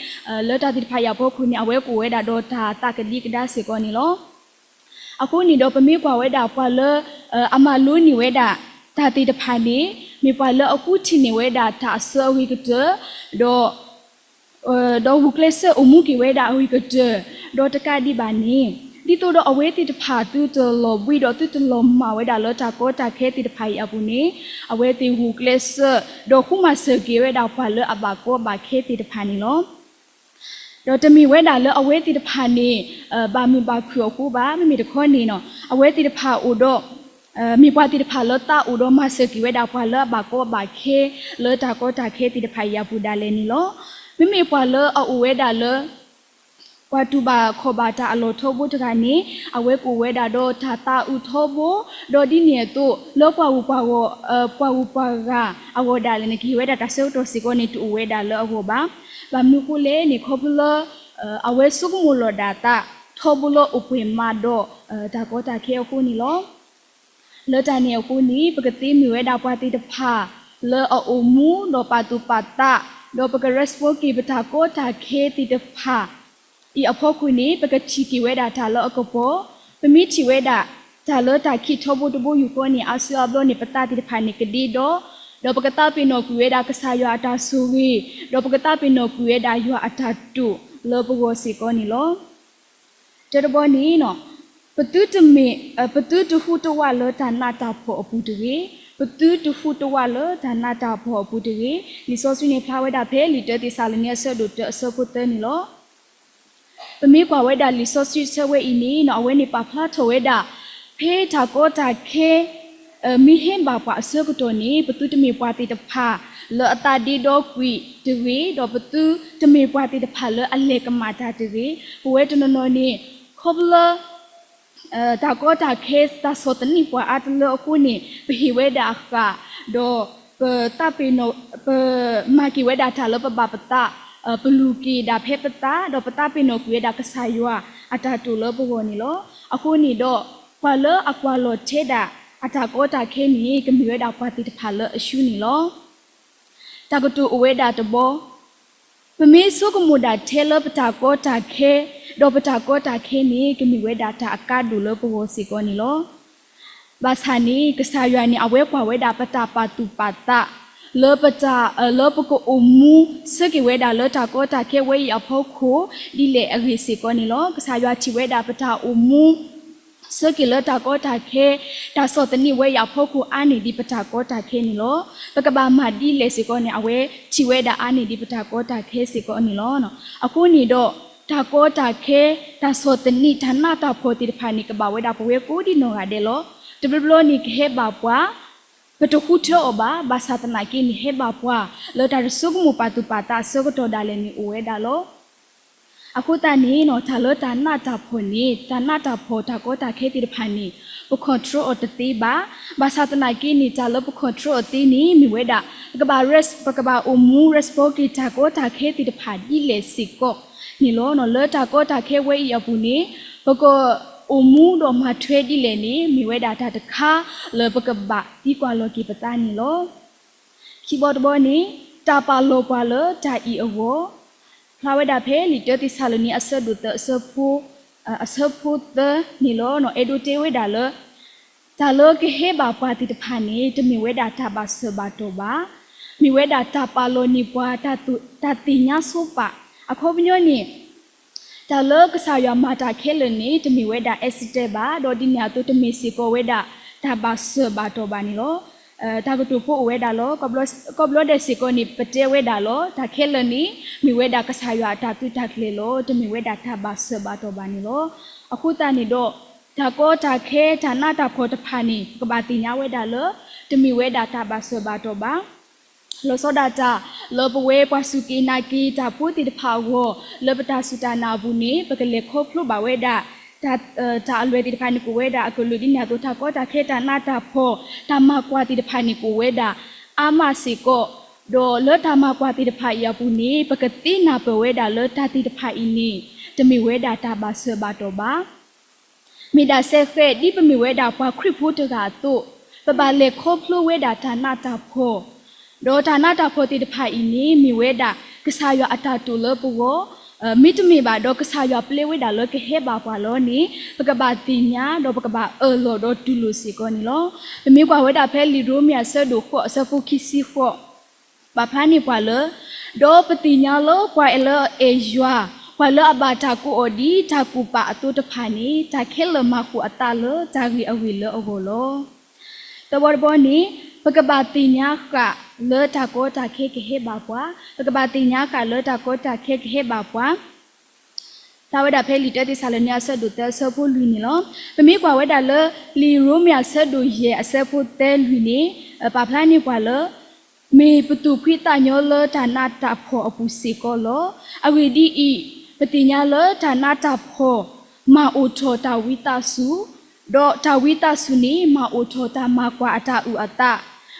လၢတၢ်သ့ၣ်တဖၣ်အံၤအဖီခိၣ်န့ၣ် အဝဲကအိၣ်ဝဲဒၣ်ဒီးတၢ်သးကဒံကဒါစ့ၢ်ကီးန့ၣ်လီၤ. အဃိန့ၣ်ဒီးပမ့ၢ်ကွၢ်ဝဲဒၣ်ပှၤလၢ အမၤလိန့ၢ်ဝဲဒၣ်တၢ်သ့ၣ်တဖၣ်န့ၣ် မ့ၢ်ပှၤလၢအဃုထံၣ်န့ၢ်ဝဲဒၣ်တၢ်အစၢအဂ့ၤကတၢၢ် ဒီး ဒီးဂုာ်ကျဲးစၢးအိၣ်မူက့ၤဝဲဒၣ်အဂ့ၤကတၢၢ်, ဒီးတကးဒံးဘၣ်န့ၣ် ဒ်သိးဒီးအဝဲသ့ၣ်တဖၣ်သုတလီၤဘှံးဒီးသုတလီၤမၢ်ဝဲဒၣ်လၢတၢ်ကီတၢ်ခဲသ့ၣ်တဖၣ်အံၤအပူၤန့ၣ် အဝဲသ့ၣ်ဂုာ်ကျဲးစၢး ဒီးဃုမၤစၢၤက့ၤဝဲဒၣ်ပှၤလၢအဘၣ်ကီဘၣ်ခဲသ့ၣ်တဖၣ်န့ၣ်လီၤ. ဒီးတမ့ၢ်ဝဲဒၣ်လၢအဝဲသ့ၣ်တဖၣ်န့ၣ် ဘၣ်မုာ်ဘၣ်ခုၣ်အဃိဘၣ်, မ့မ့ၢ်တခီန့ၣ် အဝဲသ့ၣ်တဖၣ်အိၣ်ဒီး မ့ၢ်ပှၤသ့ၣ်တဖၣ်လၢသးအိၣ်ဒီးမၤစၢၤက့ၤဝဲဒၣ်ပှၤလၢအဘၣ်ကီဘၣ်ခဲ လၢတၢ်ကီတၢ်ခဲသ့ၣ်တဖၣ်အံၤအပူၤဒၣ်လဲာ်န့ၣ်လီၤ. မ့မ့ၢ်ပှၤလၢအအိၣ်ဝဲဒၣ်လၢ ပှၤတူၢ်ဘၣ်ခီၣ်ဘၣ်တၢ်အလီၢ်ထီဘိတဂၤန့ၣ် အဝဲကအိၣ်ဝဲဒၣ်ဒီးတၢ်သးအုးထီဘိ, ဒီးဒ်န့ၣ်အသိး လၢပှၤဂုၤပှၤဂၤ ပှၤဂုၤပှၤဂၤအဂီၢ်ဒၣ်လဲာ်န့ၣ် ကဟ့ၣ်ဝဲဒၣ်တၢ်ဆၢကတီၢ်စ့ၢ်ကီးန့ၣ် တအိၣ်ဝဲဒၣ်လၢအဂီၢ်ဘၣ်. ဘၣ်မနုၤအဃိလဲၣ်န့ၣ် ခီဖျိလၢ အဝဲဆိကမိၣ်လီၤဒၣ်အသး ထီဘိလၢအိၣ်ပှဲၤမးဒီး တၢ်ကီတၢ်ခဲအဃိန့ၣ်လီၤ. လၢတၢ်န့ၣ်အဃိန့ၣ် ပကသ့မ့ၢ်ဝဲဒၣ်ပှၤသ့ၣ်တဖၣ် လၢအအိၣ်မူဒီးပာ်သူၣ်ပာ်သး, ဒီးပက respond က့ၤပတၢ်ကီတၢ်ခဲသ့ၣ်တဖၣ်အံၤအဖီခိၣ်န့ၣ် ပကထံၣ်က့ၤဝဲဒၣ်တၢ်လၢအကပီၤ, ပမ့ၢ်ထံၣ်ဝဲဒၣ် တၢ်လၢတၢ်ခံးထီဘိတဘိယူၢ်ဃီန့ၣ် အါစုအါဘျီန့ၣ် ပသးသ့ၣ်တဖၣ်န့ၣ်ကဒ့ဒီ, ဒီးပကသးပ့ၤနီၣ်ကွံာ်ဝဲဒၣ်ကစၢ်ယွၤအတၢ်ဆိၣ်ဂ့ၤ, ဒီးပကသးပ့ၤနီၣ်ကွံာ်ဝဲဒၣ်ယွၤအတၢ်တိာ်လၢပဂီၢ်စ့ၢ်ကီးန့ၣ်လီၤ. တၢတဘီန့ၣ် ပသုတမ့ၢ် ပသုတဟူးတဝးလၢတၢ်နးတၢ်ဖှီၣ်အပူၤတဂ့ၤ, ပသုတဟူးတဝးလၢတၢ်နးတၢ်ဖှီၣ်အပူၤတဂ့ၤ. လံာ်စီဆှံန့ၣ်ဖျါဝဲဒၣ်ဖဲလံာ်တၢသ့းစၤလနံအဆၢဒိၣ်တၢအဆၢဖိသၢန့ၣ်လီၤ. ပမ့ၢ်ကွၢ်ဝဲဒၣ်လံာ်စီဆှံဆၢဝဲအံၤန့ၣ် အဝဲန့ၣ်ပာ်ဖျါထီၣ်ဝဲဒၣ် ဖဲတၢ်ကီတၢ်ခဲ မ့ၢ်ဟဲဘၣ်ပှၤအဆၢကတီၢ်န့ၣ် ပသုတမ့ၢ်ပှၤသ့ၣ်တဖၣ် လၢအသးဒ့ဒီကွံာ်တဂ့ၤ, ဒီးပသုတမ့ၢ်ပှၤသ့ၣ်တဖၣ်လၢအလဲၤကမၣ်တၢ်တဂ့ၤ. ပဝဲတနီၤနီၤန့ၣ် ခီဖျိ တၢ်ကီတၢ်ခဲတၢ်ဆီၣ်သနံးပှၤအါတလၢအဃိန့ၣ် ပဟ့ၣ်ဝဲဒၣ်အဃၣ်, ဒီးပသးပ့ၤနီၣ် ပမၤက့ၤဝဲဒၣ်တၢ်လၢပဘၣ်ပသး, ပလူၤက့ၤဒၣ်ဖဲပသး, ဒီးပသးပ့ၤနီၣ်ကွံာ်ဝဲဒၣ်ကစၢ်ယွၤအတၢ်တိာ်လၢပဂီၢ်န့ၣ်လီၤ. အဃိန့ၣ်ဒီး ပှၤလၢအကွၢ်လီၤထဲဒၣ်အတၢ်ကီတၢ်ခဲန့ၣ် ကမ့ၢ်ဝဲဒၣ်ပှၤသ့ၣ်တဖၣ်လၢအဆူန့ၣ်လီၤ. တၢ်ကတိၤအိၣ်ဝဲဒၣ်တဘီ, ပမ့ၢ်ဆိကမိၣ်ဒၣ်ထဲလၢပတၢ်ကီတၢ်ခဲ, ဒီးပတၢ်ကီတၢ်ခဲန့ၣ် ကမ့ၢ်ဝဲဒၣ်တၢ်အကါဒိၣ်လၢပဂီၢ်စ့ၢ်ကီးန့ၣ်လီၤ. ဘၣ်ဆၣ်န့ၣ် ကစၢ်ယွၤန့ၣ် အဝဲကွၢ်ဝဲဒၣ်ပတၢ်ပာ်သူၣ်ပာ်သး လၢပတၢ် လၢပကအိၣ်မူ ဆၢက့ၤဝဲဒၣ်လၢတၢ်ကီတၢ်ခဲဝဲအံၤအဖီခိၣ် ဒ်လဲၣ်အဂ့ၢ်စ့ၢ်ကီးန့ၣ်လီၤ. ကစၢ်ယွၤထံၣ်ဝဲဒၣ်ပတၢ်အိၣ်မူ ဆၢက့ၤလၢတၢ်ကီတၢ်ခဲ တၢ်ဆီၣ်သနံးဝဲအံၤအဖီခိၣ်အါန့ၢ်ဒံးပတၢ်ကီတၢ်ခဲန့ၣ်လီၤ. ပကဘၣ်မၤဒ်လဲၣ်စ့ၢ်ကီးန့ၣ် အဝဲထံၣ်ဝဲဒၣ်အါန့ၢ်ဒံးပတၢ်ကီတၢ်ခဲစ့ၢ်ကီးန့ၣ်လီၤ. အဃိန့ၣ်ဒီး တၢ်ကီတၢ်ခဲ တၢ်ဆီၣ်သနံး တၢ်နးတၢ်ဖှီၣ်သ့ၣ်တဖၣ်န့ၣ် ကဘၣ်ဝဲဒၣ်ပဝဲကိးဒံနီၢ်ဂၤဒဲးလီၤ. တဘျီဘျီန့ၣ်ကဟဲဘၣ်ပှၤ ပတဃုထၢအီၤဘၣ်, ဘၣ်ဆၣ်သနာ်က့န့ၣ် ဟဲဘၣ်ပှၤ လၢတၢ်တဆိကမိၣ်ပာ်သူၣ်ပာ်သးအဆၢကတီၢ်ဒၣ်လဲာ်န့ၣ်အိၣ်ဝဲဒၣ်လီၤ. အဃိသတးန့ၣ် တၢ်လၢတၢ်နးတၢ်ဖှီၣ်န့ၣ် တၢ်နးတၢ်ဖှီၣ်တၢ်ကီတၢ်ခဲသ့ၣ်တဖၣ်န့ၣ် ပ control အီၤတသ့ဘၣ်. ဘၣ်ဆၣ်သနာ်က့န့ၣ် တၢ်လၢပ control အီၤသ့န့ၣ် မ့ၢ်ဝဲဒၣ် ပကဘၣ် ပကဘၣ်အိၣ်မူ respond က့ၤတၢ်ကီတၢ်ခဲသ့ၣ်တဖၣ်ဒ်လဲၣ်စ့ၢ်ကီးန့ၣ်လီၤ. လၢတၢ်ကီတၢ်ခဲဝဲအံၤအပူၤန့ၣ် ပကအိၣ်မူဒီးမၤထွဲဒ်လဲၣ်န့ၣ် မ့ၢ်ဝဲဒၣ်တၢ်တခါလၢပကဘၣ်သံကွၢ်လီၤက့ၤပသးန့ၣ်လီၤ. ခံဘီတဘီန့ၣ် တၢ်ပာ်လီၤပှၤလၢတၢ်အံၤအဂီၢ် ဖျါဝဲဒၣ်ဖဲလံာ်တၢသ့းစၤလနံအဆၢဒိၣ်သၢအဆၢဖိ အဆၢဖိသၢန့ၣ်လီၤ. အဲၣ်ဒိးတဲဝဲဒၣ်လၢ တၢ်လၢကဟဲဘၣ်ပှၤသ့ၣ်တဖၣ်န့ၣ် တမ့ၢ်ဝဲဒၣ်တၢ်ဘၣ်ဆၢဘၣ်တီၢ်ဘၣ်. မ့ၢ်ဝဲဒၣ်တၢ်ပာ်လီၤန့ၢ်ပှၤ တၢ်သ့ၣ်ညါဆိပာ်. အခီပညီန့ၣ် တၢ်လၢကစၢ်ယွၤမၤတၢ်ခဲလၢာ်န့ၣ် တမ့ၢ်ဝဲဒၣ် accident ဘၣ်, ဒီးဒ်န့ၣ်အသိးတမ့ၢ်စ့ၢ်ကီးဝဲဒၣ် တၢ်ဘၣ်ဆၢဘၣ်တီၢ်ဘၣ်န့ၣ်လီၤ. တၢ်ကတိၤဖိအိၣ်ဝဲဒၣ်လီၤ. ကိးဘျီဒဲးစ့ၢ်ကီးန့ၣ် ပတဲဝဲဒၣ်လီၤ. တၢ်ခဲလၢာ်န့ၣ် မ့ၢ်ဝဲဒၣ်ကစၢ်ယွၤအတၢ်သုးတၢ်ကျဲၤလီၤ. တမ့ၢ်ဝဲဒၣ်တၢ်ဘၣ်ဆၢဘၣ်တီၢ်ဘၣ်န့ၣ်လီၤ. အဃိသတးန့ၣ်ဒီး တၢ်ကီတၢ်ခဲ တၢ်နးတၢ်ဖှီၣ်တဖၣ်န့ၣ် ပကဘၣ်သ့ၣ်ညါဝဲဒၣ်လၢ တမ့ၢ်ဝဲဒၣ်တၢ်ဘၣ်ဆၢဘၣ်တီၢ်ဘၣ်. လီၤဆီဒၣ်တၢ် လၢပဝဲပှၤစူၢ်က့ၤနာ်က့ၤတၢ်ဖိသ့ၣ်တဖၣ်အဂီၢ် လၢပတၢ်စူၢ်တၢ်နာ်အပူၤန့ၣ် ပကလဲၤခီဖျိဘၣ်ဝဲဒၣ် တၢ်အလွဲၢ်သ့ၣ်တဖၣ်န့ၣ်ကအိၣ်ဝဲဒၣ်အကလုာ် ဒ်န့ၣ်အသိး တၢ်ကီတၢ်ခဲ တၢ်နးတၢ်ဖှီၣ် တၢ်မၤကွၢ်သ့ၣ်တဖၣ်န့ၣ်ကအိၣ်ဝဲဒၣ်အါမးစ့ၢ်ကီး, ဒီးလၢတၢ်မၤကွၢ်သ့ၣ်တဖၣ်အံၤအပူၤန့ၣ် ပကသ့နၢ်ပၢၢ်ဝဲဒၣ်လၢတၢ်သ့ၣ်တဖၣ်အံၤန့ၣ် တမ့ၢ်ဝဲဒၣ်တၢ်ဘၣ်ဆၢဘၣ်တီၢ်ဘၣ်. မ့ၢ်ဒၣ်စဲဃဲး ဒ်ပမ့ၢ်ဝဲဒၣ်ပှၤခရံာ်ဖိတဂၤအသိး, ပဘၣ်လဲၤခီဖျိဝဲဒၣ်တၢ်နးတၢ်ဖှီၣ်, ဒီးတၢ်နးတၢ်ဖှီၣ်သ့ၣ်တဖၣ်အံၤန့ၣ် မ့ၢ်ဝဲဒၣ်ကစၢ်ယွၤအတၢ်တိာ်လၢပဂီၢ်, မ့တမ့ၢ်ဘၣ်ဒီးကစၢ်ယွၤပျဲဝဲဒၣ်လၢကဟဲဘၣ်ပှၤလီၤန့ၣ် ပကဘၣ်သ့ၣ်ညါ ဒီးပကဘၣ်အၢၣ်လီၤဒီးတူၢ်လိာ်စ့ၢ်ကီးန့ၣ်လီၤ. ပမ့ၢ်ကွၢ်ဝဲဒၣ်ဖဲလံာ်ရိမ့ၤအဆၢဒိၣ်ဃိးအဆၢဖိခံဆံဃိး ဘၣ်ဖျါန့ၢ်ပှၤလၢ, ဒီးပသ့ၣ်ညါလၢပှၤလၢအအဲၣ်ယွၤ, ပှၤလၢအဘၣ်တၢ်ကိးအီၤဒ်တၢ်ကူၣ်ပာ်အသိးတဖၣ်န့ၣ် တၢ်ခဲလၢာ်မၤဃုာ်အသးလၢတၢ်ဂ့ၤအဂ့ၢ်လၢအဂီၢ်လီၤ. သၢဘီတဘီန့ၣ် ပကဘၣ်သ့ၣ်ညါဃာ်လၢတၢ်ကီတၢ်ခဲကဟဲဘၣ်ပှၤ, ပကဘၣ်သ့ၣ်ညါဃာ်လၢတၢ်ကီတၢ်ခဲကဟဲဘၣ်ပှၤ တၢ်ဝဲဒၣ်ဖဲလံာ်တၢသ့းစၤလနံအဆၢဒိၣ်သၢအဆၢဖိလွံၢ်န့ၣ်လီၤ. ပမ့ၢ်ကွၢ်ဝဲဒၣ်လၢ လံာ်ရိမ့ၤအဆၢဒိၣ်ယဲၢ်အဆၢဖိသၢလွံၢ်န့ၣ် ပာ်ဖျါန့ၢ်ပှၤလၢ မ့ၢ်ပသူၣ်ဖှံသးညီလၢတၢ်နးတၢ်ဖှီၣ်အပူၤစ့ၢ်ကီးလီၤ. အဂ့ၢ်ဒ်အံၤ, ပသ့ၣ်ညါလၢတၢ်နးတၢ်ဖှီၣ် မၤအိၣ်ထီၣ်တၢ်ဝံသးစူၤ, ဒီးတၢ်ဝံသးစူၤန့ၣ် မၤအိၣ်ထီၣ်တၢ်မၤကွၢ်အတၢ်အုၣ်အသး,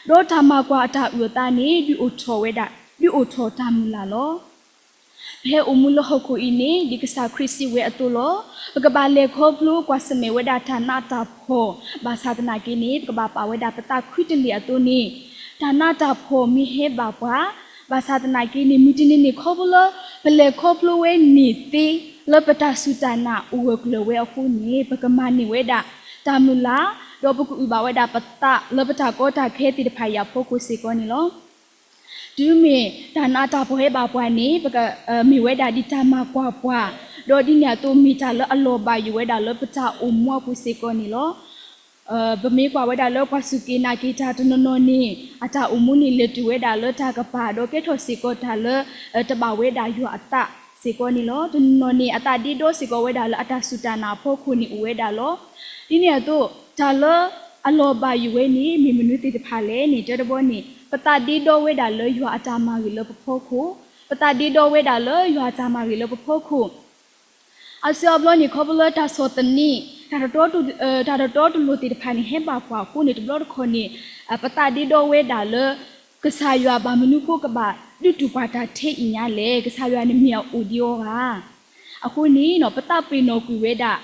ဒီးတၢ်မၤကွၢ်အတၢ်အုၣ်အသးန့ၣ် ဒုးအိၣ်ထီၣ်ဝဲဒၣ်, ဒုးအိၣ်ထီၣ်တၢ်မုၢ်လၢ်လီၤ. ပဟဲအိၣ်မူလၢဟီၣ်ခိၣ်အံၤန့ၣ် ဒ်ကစၢ်ခရံာ်စံးဝဲအသိးလီၤ. ပကဘၣ်လဲၤခီဖျိကွၢ်ဆၢၣ်မဲာ်ဝဲဒၣ်တၢ်နးတၢ်ဖှီၣ်, ဘၣ်ဆၣ်သနာ်က့န့ၣ် ပကဘၣ်ပာ်ဝဲဒၣ်ပသးခုတလ့ၢ်အသိးန့ၣ်, တၢ်နးတၢ်ဖှီၣ်မ့ၢ်ဟဲဘၣ်ပှၤ, ဘၣ်ဆၣ်သနာ်က့န့ၣ် မုၢ်တနံၤန့ၣ်ခီဖျိလၢ ပလဲၤခီဖျိဝဲန့ၢ်သ့ လၢပတၢ်စူၢ်တၢ်နာ်အိၣ်ဂၢၢ်ကျၢၤဝဲအဃိန့ၣ် ပကမၤန့ၢ်ဝဲဒၣ်တၢ်မုၢ်လၢ်, ဒီးပကအုၣ်ဘၣ်ဝဲဒၣ်ပသးလၢပတၢ်ကီတၢ်ခဲသ့ၣ်တဖၣ်အံၤအဖီခိၣ်စ့ၢ်ကီးန့ၣ်လီၤ. တုၤမ့ၢ်တၢ်နးတၢ်ဖှီၣ်ဟဲဘၣ်ပှၤန့ၣ် ပကမ့ၢ်ဝဲဒၣ်ဒ်တၢ်မၤကွၢ်ပှၤ, ဒီးဒ်န့ၣ်အသိးမ့ၢ်တၢ်လၢအလီၤဘၣ်ယိၣ်ဝဲဒၣ်လၢပတၢ်အိၣ်မူအပူၤစ့ၢ်ကီးန့ၣ်လီၤ. ပမ့ၢ်ကွၢ်ဝဲဒၣ်လၢပှၤစူၢ်က့ၤနာ်က့ၤတၢ်တနီၤနီၤန့ၣ် အတၢ်အိၣ်မူန့ၣ်လဲၤတုၤဝဲဒၣ်လၢတၢ်ကပၤ ဒီးကဲထီၣ်စ့ၢ်ကီးတၢ်လၢ တဘၣ်ဝဲဒၣ်ယွၤအသးစ့ၢ်ကီးန့ၣ်လီၤ. တနီၤနီၤန့ၣ် အသးဒ့ဒီစ့ၢ်ကီးဝဲဒၣ်လၢအတၢ်စူၢ်တၢ်နာ်အဖီခိၣ်န့ၣ်အိၣ်ဝဲဒၣ်လီၤ. ဒ်န့ၣ်အသိး တၢ်လၢအလီၤဘၣ်ယိၣ်ဝဲန့ၣ် မ့ၢ်မနုၤသ့ၣ်တဖၣ်လဲၣ်န့ၣ် တၢတဘီန့ၣ် ပသးဒ့ဒီဝဲဒၣ်လၢယွၤအတၢ်မၤဂ့ၤလၢပဖီခိၣ်, ပသးဒ့ဒီဝဲဒၣ်လၢယွၤအတၢ်မၤဂ့ၤလၢပဖီခိၣ် အါစုအါဘျီန့ၣ် ခီဖျိလၢတၢ်ဆီၣ်သနံး တၢ်တတီတလိၤသ့ၣ်တဖၣ်န့ၣ် ဟဲဘၣ်ပှၤအဃိန့ၣ် တဘျီတခီၣ်န့ၣ် ပသးဒ့ဒီဝဲဒၣ်လၢ ကစၢ်ယွၤဘၣ်မနုၤဃိကဘၣ်ဒုးတူၢ်ပှၤတၢ်ထဲအံၤညါလဲၣ်, ကစၢ်ယွၤန့ၣ်မ့ၢ်အအိၣ်ဒံးအီၤဧါ. အဃိန့ၣ် ပသးပ့ၤနီၣ်ကွံာ်ဝဲဒၣ်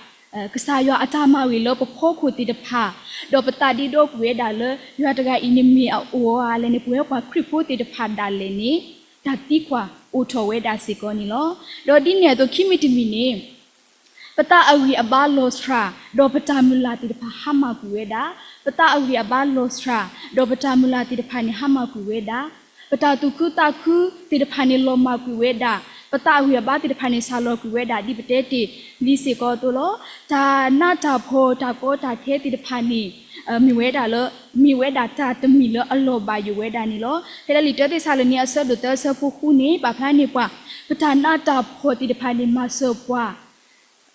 ကစၢ်ယွၤအတၢ်မၤဂ့ၤလၢပဖီခိၣ်သ့ၣ်တဖၣ်, ဒီးပသးဒ့ဒီကွံာ်ဝဲဒၣ်လၢ ယွၤတဂၤအံၤန့ၣ်မ့ၢ်အအိၣ်ဧါလဲၣ်န့ၣ် ပဝဲပှၤခရံာ်ဖိသ့ၣ်တဖၣ်ဒၣ်လဲာ်န့ၣ် တၢ်သံကွၢ်အိၣ်ထီၣ်ဝဲဒၣ်စ့ၢ်ကီးန့ၣ်လီၤ. ဒီးဒ်န့ၣ်အသိး ခံမံၤတမံၤန့ၣ် ပသးအဂံၢ်အဘါလီၤစှၤ ဒီးပတၢ်မုၢ်လၢ်သ့ၣ်တဖၣ်ဟါမၢ်ကွံာ်ဝဲဒၣ်, ပသးအဂံၢ်အဘါလီၤစှၤ ဒီးပတၢ်မုၢ်လၢ်သ့ၣ်တဖၣ်န့ၣ်ဟါမၢ်ကွံာ်ဝဲဒၣ်, ပတၢ်သူၣ်ခုသးခုသ့ၣ်တဖၣ်န့ၣ်လီၤမၢ်ကွံာ်ဝဲဒၣ်, ပသးအဂံၢ်အဘါသ့ၣ်တဖၣ်န့ၣ်စၢ်လီၤကွံာ်ဝဲဒၣ် ဒ်ပတဲတ့ၢ်လံစ့ၢ်ကီးအသိးလီၤ. တၢ်နးတၢ်ဖှီၣ်တၢ်ကီတၢ်ခဲသ့ၣ်တဖၣ်န့ၣ် မ့ၢ်ဝဲဒၣ်လၢ မ့ၢ်ဝဲဒၣ်တၢ်တမံၤလၢအလီၤဘၣ်ယိၣ်ဝဲဒၣ်န့ၣ်လီၤ. ဖဲလၢလံာ်တၢသ့းစၤလနံအဆၢဒိၣ်သၢအဆၢဖိဃုန့ၣ် ပာ်ဖျါန့ၢ်ပှၤ ပတၢ်နးတၢ်ဖှီၣ်သ့ၣ်တဖၣ်န့ၣ် မၤစၢၤပှၤ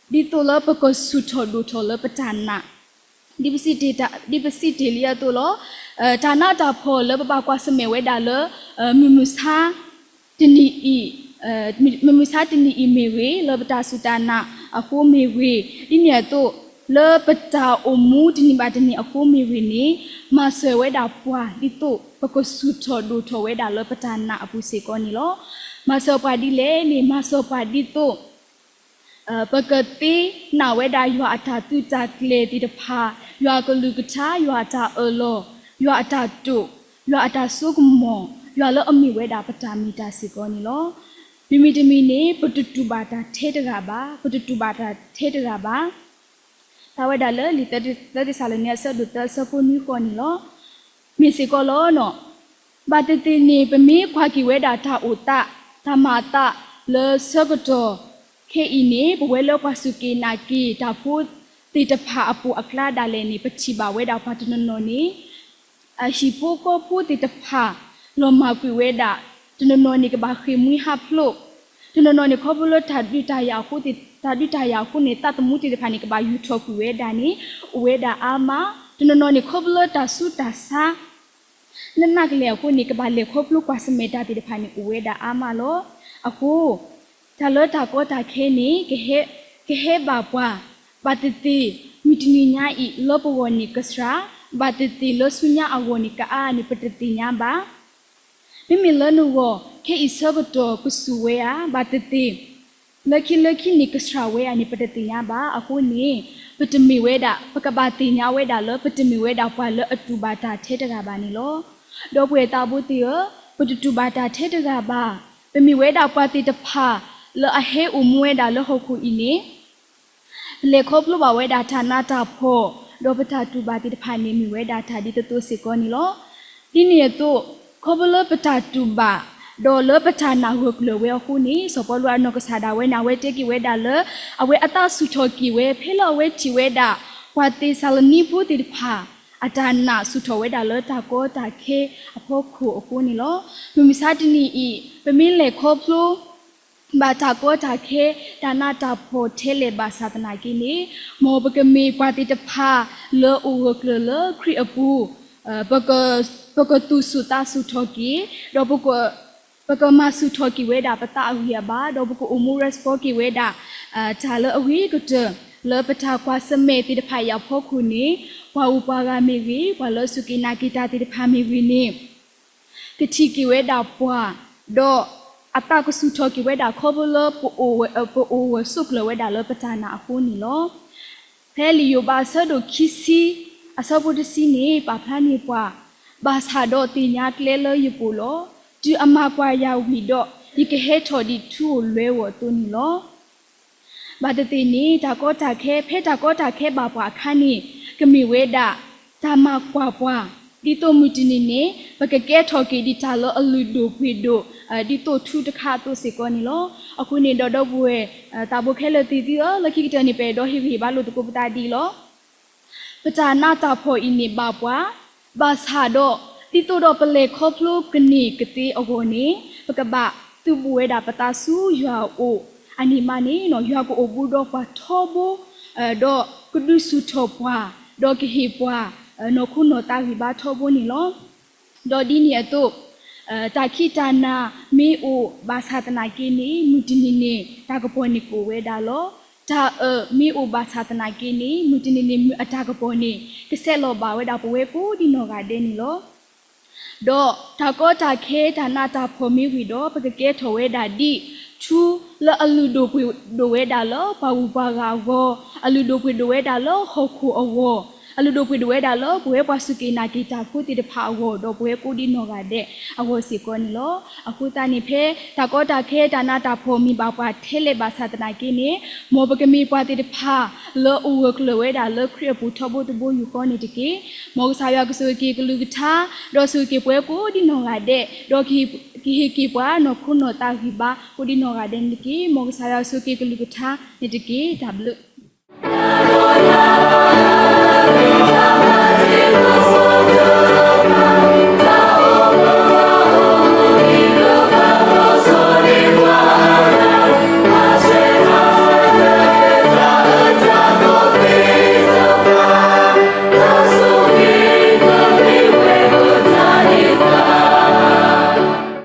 ဒ်သိးလၢပကဆူၣ်ထီၣ်ဒိၣ်ထီၣ်လၢပတၢ်နာ် ဒ်ပစံးတ့ၢ်လံအသိးလီၤ. တၢ်နးတၢ်ဖှီၣ်လၢပဘၣ်ကွၢ်ဆၢၣ်မဲာ်ဝဲဒၣ်လၢ မုၢ်မဆါ တနံၤအံၤ မုၢ်မဆါတနံၤအံၤမ့ၢ်ဂ့ၤ, လၢပတၢ်စူၢ်တၢ်နာ်အဃိမ့ၢ်ဂ့ၤ, ဒ်န့ၣ်အသိး လၢပတၢ်အိၣ်မူတနံၤဘၣ်တနံၤအဃိမ့ၢ်ဂ့ၤန့ၣ် မၤစၢၤဝဲဒၣ်ပှၤဒ်သိး ပကဆူၣ်ထီၣ်ဒိၣ်ထီၣ်ဝဲဒၣ်လၢပတၢ်နာ်အပူၤစ့ၢ်ကီးန့ၣ်လီၤ. မၤစၢၤပှၤဒ်လဲၣ်န့ၣ် မၤစၢၤပှၤဒ်သိး ပကသ့နာ်ဝဲဒၣ်ယွၤအတၢ်သုးတၢ်ကျဲၤသ့ၣ်တဖၣ်, ယွၤအကလုၢ်ကထါ, ယွၤအတၢ်အၢၣ်လီၤ, ယွၤအတၢ်တိာ်, ယွၤအတၢ်စိကမီၤ, ယွၤလၢအမ့ၢ်ဝဲဒၣ်ပတၢ်မ့ၢ်တၢ်စ့ၢ်ကီးန့ၣ်လီၤ. မ့မ့ၢ်တမံၤန့ၣ် ပတတူၢ်ဘၣ်တၢ်ထဲတဂၤဘၣ်, ပတတူၢ်ဘၣ်တၢ်ထဲတဂၤဘၣ်. တၢ်ဝဲဒၣ်လၢလံာ်တၢသ့းစၤလနံအဆၢဒိၣ်သၢအဆၢဖိနွံဃီန့ၣ်လီၤ. မ့ၢ်စ့ၢ်ကီးလီၤ. ဘၣ်သ့ၣ်သ့ၣ်န့ၣ် ပမ့ၢ်ကွၢ်က့ၤဝဲဒၣ်တၢ်အိၣ်သး, တၢ်မၤအသးလၢဆၢကတီၢ် ခဲအံၤန့ၣ် ပဝဲလၢပှၤစူၢ်က့ၤနာ်က့ၤတၢ်ဖိသ့ၣ်တဖၣ်အပူၤအကျါဒၣ်လဲာ်န့ၣ် ပထံၣ်ဘၣ်ဝဲဒၣ်ပှၤတနီၤနီၤန့ၣ် ဟံၣ်ဖိဃီဖိသ့ၣ်တဖၣ် လီၤမၢ်ကွံာ်ဝဲဒၣ်, တနီၤနီၤန့ၣ် ကဘၣ်ဃ့ၢ်မှံဟးဖျိး, တနီၤနီၤန့ၣ် ခီဖျိလၢတၢ်ဒုးတၢ်ယၤအဃိန့ၣ် သးသမူသ့ၣ်တဖၣ်န့ၣ် ကဘၣ်ယူာ်ထီၣ်ကွံာ်ဝဲဒၣ်န့ၣ် အိၣ်ဝဲဒၣ်အါမး, တနီၤနီၤန့ၣ် ခီဖျိလၢတၢ်ဆူးတၢ်ဆါ နးနးကလဲာ်အဃိန့ၣ် ကဘၣ်လဲၤခီဖျိကွၢ်ဆၢၣ်မဲာ်တၢ်သ့ၣ်တဖၣ်န့ၣ် အိၣ်ဝဲဒၣ်အါမးလီၤ. အဃိ တၢ်လၢတၢ်ကီတၢ်ခဲန့ၣ် ကဟဲ, ကဟဲဘၣ်ပှၤ, ဘၣ်သ့ၣ်သ့ၣ် မုၢ်တနံၤညါအံၤ လၢပဂီၢ်န့ၣ်ကစှၤ, ဘၣ်သ့ၣ်သ့ၣ်လၢဆူညါအဂီၢ်န့ၣ်ကအါန့ၣ် ပတသ့ၣ်ညါဘၣ်. မ့မ့ၢ်လၢနဂီၢ် ခဲအံၤဆၢကတီၢ်ကစူၣ်ဝဲဧါ, ဘၣ်သ့ၣ်သ့ၣ် လၢခံလၢခံန့ၣ်ကစှၤဝဲဧါန့ၣ် ပတသ့ၣ်ညါဘၣ်. အဃိန့ၣ် ပတမ့ၢ်ဝဲဒၣ်, ပကဘၣ်သ့ၣ်ညါဝဲဒၣ်လၢ ပတမ့ၢ်ဝဲဒၣ်ပှၤလၢအတူၢ်ဘၣ်တၢ်ထဲတဂၤဘၣ်န့ၣ်လီၤ. ဒီပုၢ်ဝဲၢ်သးဘိသ့ၣ်ဧၢ, ပတတူၢ်ဘၣ်တၢ်ထဲတဂၤဘၣ်. ပမ့ၢ်ဝဲဒၣ်ပှၤသ့ၣ်တဖၣ် လၢအဟဲအိၣ်မူဝဲဒၣ်လၢဟီၣ်ခိၣ်အံၤန့ၣ် ပလဲၤခီဖျိဘၣ်ဝဲဒၣ်တၢ်နးတၢ်ဖှီၣ်, ဒီးပတၢ်တူၢ်ဘၣ်သ့ၣ်တဖၣ်န့ၣ် မ့ၢ်ဝဲဒၣ်တၢ်ဒ်သိးသိးစ့ၢ်ကီးန့ၣ်လီၤ. ဒ်န့ၣ်အသိး ခီဖျိလၢပတၢ်တူၢ်ဘၣ်, ဒီးလၢပတၢ်နာ်ဂၢၢ်ကျၢၤဝဲအဃိန့ၣ် စီၤပီလူးအနီၢ်ကစၢ်ဒၣ်ဝဲန့ၣ် အဝဲတဲက့ၤဝဲဒၣ်လၢ အဝဲအသးဆူၣ်ထီၣ်က့ၤဝဲ ဖဲလၢအဝဲထံၣ်ဝဲဒၣ် ပှၤသ့းစၤလနံဖိသ့ၣ်တဖၣ် အတၢ်နာ်ဆူၣ်ထီၣ်ဝဲဒၣ်လၢတၢ်ကီတၢ်ခဲအဖီခိၣ်အဃိန့ၣ်လီၤ. မုၢ်မဆါတနံၤအံၤ ပမ့ၢ်လဲၤခီဖျိ ဘၣ်တၢ်ကီတၢ်ခဲ တၢ်နးတၢ်ဖှီၣ်ထဲလဲၣ်ဘၣ်ဆၣ်သနာ်က့န့ၣ်, မ်ပကမ့ၢ်ပှၤသ့ၣ်တဖၣ်လၢအိၣ်ဂၢၢ်ကျၢၤလၢခရံာ်အပူၤ, ပကသူၣ်ဆူၣ်သးဆူၣ်ထီၣ်က့ၤ, ဒီးပကမၤဆူၣ်ထီၣ်က့ၤဝဲဒၣ်ပသးအဂံၢ်အဘါ, ဒီးပကအိၣ်မူရဲၣ်စပီက့ၤဝဲဒၣ် တၢ်လၢအဂ့ၤကတၢၢ် လၢပတၢ်ကွၢ်ဆၢၣ်မဲာ်သ့ၣ်တဖၣ်အံၤအဖီခိၣ်န့ၣ်, ပှၤဂုၤပှၤဂၤမ့ၢ်ဂ့ၤ, ပှၤလၢအစူၢ်က့ၤနာ်က့ၤတၢ်သ့ၣ်တဖၣ်မ့ၢ်ဂ့ၤန့ၣ် ကထံၣ်က့ၤဝဲဒၣ်ပှၤ, ဒီးအသးကဆူၣ်ထီၣ်က့ၤဝဲဒၣ်ခီဖျိလၢ ပအိၣ်ဝဲဆိးကျၢၤဝဲဒၣ်လၢပတၢ်နာ်အဃိန့ၣ်လီၤ. ဖဲလံာ်ယိၤဘးအဆၢဒိၣ်ခံဆံ အဆၢဖိတဆံန့ၣ် ပာ်ဖျါန့ၢ်ပှၤ, ဘၣ်ဆၣ်ဒီးသ့ၣ်ညါကျဲလၢယပူၤလီၤ. တုၤအမၤကွၢ်ယၤဝံၤဒီး, ယကဟဲထီၣ်ဒ်ထူဧိၤလွဲဧိၤအသိးန့ၣ်လီၤ. ဘၣ်သ့ၣ်သ့ၣ်န့ၣ် တၢ်ကီတၢ်ခဲ, ဖဲတၢ်ကီတၢ်ခဲဘၣ်ပှၤအခါန့ၣ်, ကမ့ၢ်ဝဲဒၣ် တၢ်မၤကွၢ်ပှၤ, ဒ်သိးမုၢ်တနံၤန့ၣ် ပကကဲထီၣ်က့ၤဒ်တၢ်လၢအလုၢ်ဒိၣ်ပှ့ၤဒိၣ်, ဒ်သိးထူတခါအသိးစ့ၢ်ကီးန့ၣ်လီၤ. အဃိန့ၣ်ဒီးဒီပုၢ်ဝဲၢ် သးဘိခဲလၢာ်သ့ၣ်သုဧၢ, လၢခံကတၢၢ်န့ၣ် ပအဲၣ်ဒိးဟ့ၣ်ဂံၢ်ဟ့ၣ်ဘါလိာ်သကိးပသးဒ်အံၤလီၤ. ပတၢ်နးတၢ်ဖှီၣ်အံၤန့ၣ်ဘၣ်ပှၤ, ဘၣ်ဆၣ်ဒီး ဒ်သိးဒီးပလဲၤခီဖျိကန့ၢ်ကသ့အဂီၢ်န့ၣ်, ပကဘၣ်သုးဘူးဝဲဒၣ်ပသးဆူယွၤအအိၣ်, အန့ၣ်မးန့ၣ် ယွၤကအိၣ်ဘူးဒီးပှၤထီဘိ, ဒီးကဒုးဆူၣ်ထီၣ်ပှၤ, ဒီးကဟ့ၣ်ပှၤ နီၢ်ခိနီၢ်သးဂံၢ်ဘါထီဘိန့ၣ်လီၤ. ဒီးဒ်န့ၣ်အသိး, တၢ်ခံးတၢ်နၤမ့ၢ်အိၣ်ဘၣ်ဆၣ်သနာ်က့န့ၣ်, မုၢ်တနံၤန့ၣ် တၢ်ကပီၤန့ၣ်ကအိၣ်ဝဲဒၣ်လီၤ. တၢ်အၢၣ်မ့ၢ်အိၣ်ဘၣ်ဆၣ်သနာ်က့န့ၣ်, မုၢ်တနံၤန့ၣ်မုၢ်အတၢ်ကပီၤန့ၣ် ကဆဲးလီၤဘၣ်ဝဲဒၣ်ပဝဲကိးဒံနီၢ်ဂၤဒဲးန့ၣ်လီၤ. ဒီးတၢ်ကီတၢ်ခဲတၢ်နးတၢ်ဖှီၣ်မ့ၢ်ဝံၤဒီး ပကကဲထီၣ်ဝဲဒၣ်ဒ်ထူလၢအလုၢ်ဒိၣ်ပှ့ၤဒိၣ်ဝဲဒၣ်လၢပှၤဂုၤပှၤဂၤအဂီၢ်, အလုၢ်ဒိၣ်ပှ့ၤဒိၣ်ဝဲဒၣ်လၢဟီၣ်ခိၣ်အဂီၢ်, အလုၢ်ဒိၣ်ပှ့ၤဒိၣ်ဝဲဒၣ်လၢပဝဲပှၤစူၢ်က့ၤနာ်က့ၤတၢ်ဖိသ့ၣ်တဖၣ်အဂီၢ်, ဒီးပဝဲကိးဒံနီၢ်ဂၤဒဲးအဂီၢ်စ့ၢ်ကီးန့ၣ်လီၤ. အဃိသတးန့ၣ် ဖဲတၢ်ကီတၢ်ခဲတၢ်နးတၢ်ဖှီၣ်မ့ၢ်ဘၣ်ပှၤထဲလဲၣ်ဘၣ်ဆၣ်သနာ်က့န့ၣ်, မ်ပကမ့ၢ်ပှၤသ့ၣ်တဖၣ်လၢအိၣ်ဂၢၢ်ကျၢၤဝဲဒၣ်လၢခရံာ်အပူၤထီဘိတဘိယူၢ်ဃီန့ၣ်တက့ၢ်. မ်ကစၢ်ယွၤကဆိၣ်ဂ့ၤက့ၤကလုၢ်ကထါ, ဒီးဆိၣ်ဂ့ၤက့ၤပဝဲကိးဒံနီၢ်ဂၤဒဲး, ဒီးကဟ့ၣ်က့ၤပှၤနီၢ်ခိနီၢ်သးဂံၢ်ဘါကိးဒံနီၢ်ဂၤဒဲးန့ၣ်တက့ၢ်. မ်ကစၢ်ယွၤဆိၣ်ဂ့ၤက့ၤကလုၢ်ကထါန့ၣ်တက့ၢ်. တၢ်ဘျုး